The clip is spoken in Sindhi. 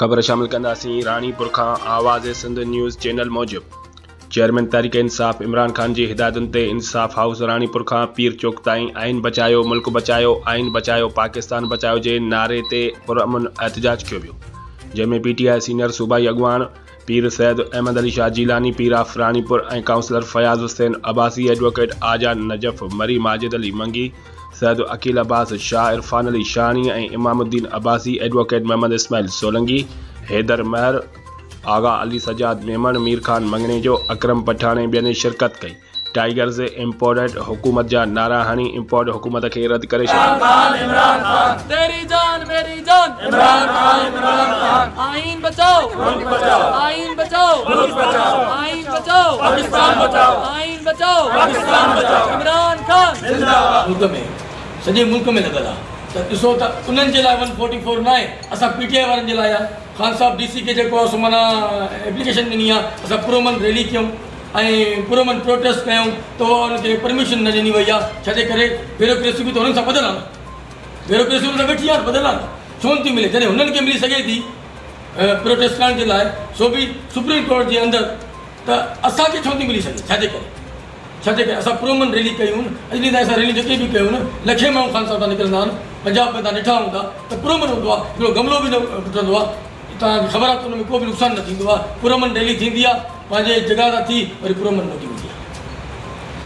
خبر شامل ڪنداسين راڻيپور کان آواز سنڌ نيوز چينل موجب چيئرمين تحريڪ انصاف عمران خان جي هدايتن تي انصاف هائوس راڻيپور کان پير چوڪ تائين آئين بچايو ملڪ بچايو آئين بچايو پاڪستان بچايو جي نعري تي پرامن احتجاج ڪيو ويو جنهن ۾ پي ٽي I senior صوبائي اڳواڻ Pir Syed Ahmed Ali Shah Jilani Pir of Ranipur ۽ councillor Fayaz Hussain Abbasi advocate آجا نجف مري ماجد علي منگي سيد عقيل عباس شاهه عرفان علي شاهاڻي ۽ امام الدين عباسي ايڊووڪيٽ محمد اسماعيل سولنگي حيدر مهر آغا علي سجاد ميمڻ مير خان مڱڻيجو اڪرم پٺاڻ ۽ ٻين شرڪت ڪئي. ٽائيگرز امپورٽ حڪومت جا نعرا هڻي امپورٽ حڪومت کي رد ڪري ڇڏيو. خان عمران خان تيري جان ميري جان عمران خان عمران خان آئين بچاؤ ملڪ بچاؤ آئين بچاؤ ملڪ بچاؤ آئين بچاؤ پاڪستان بچاؤ آئين بچاؤ پاڪستان بچاؤ عمران خان زنده باد. ملڪ ۾ سڄي ملڪ ۾ لڳل آ ته ڏسو ته انهن جي لاء ون فورٽي فور ناهي اسان پي ٽي آء وارن جي لاء آ خان صاحب ڊي سي کي جيڪو آ سو معنيٰ ايپليڪيشن ڏني آ اسان پرامن ريلي ڪيون ۽ پرامن پروٽيسٽ ڪيون ته اها ان کي پرميشن نه ڏني وئي آ ڇا جي ڪري بيوروڪريسي به ته هنن سان ٻڌل آ نه بيوروڪريسي هنن سان ويٺي آ نه ٻڌل آ نه ڇو نه ٿي ملي جڏهن هنن کي ملي سگهي ٿي پروٽيسٽ ڪرڻ جي لاء سو به سپريم ڪورٽ جي اندر ته اسان کي ڇو نه ٿي ملي سگهي ڇا جي ڪري ڇا جي ڪري اسان پرامن ريلي ڪيون اڄ ڏينهن تائين اسان ريليون جيڪي به ڪيون لکين ماڻهو خان صاحب تان نڪرندا آهن پنجاب ۾ تان ڏٺا هوندا ته پرامن هوندو آ هڪڙو گملو به نه ٽٽندو آ توهان کي خبر آهي ته ان ۾ ڪو به نقصان نه ٿيندو آهي، پرامن ريلي ٿيندي آهي، پنهنجي جڳهه تان ٿي وري پرامن موٽي ويندي آهي.